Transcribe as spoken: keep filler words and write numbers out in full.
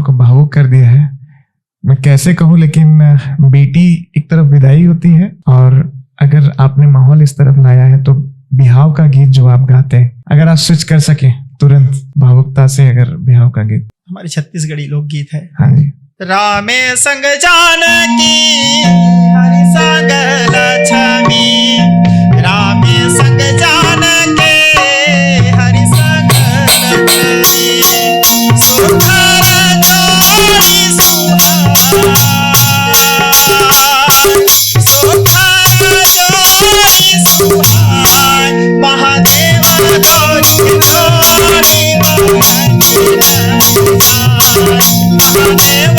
को भावुक कर दिया है, मैं कैसे कहूँ, लेकिन अ, बेटी एक तरफ विदाई होती है और अगर आपने माहौल इस तरफ लाया है तो बिहाव का गीत जो आप गाते हैं, अगर आप स्विच कर सके तुरंत भावुकता से, अगर बिहाव का गीत। हमारे छत्तीसगढ़ी लोकगीत है। हाँ जी। रामे संग जानकी हरि संग लक्ष्मी, रामे संग जानकी हरि संग लक्ष्मी, सुख जोड़ी सुहाग, सुख जोड़ी सुहाग, महादेव गौरी जोड़ी बहन की रानी, महादेव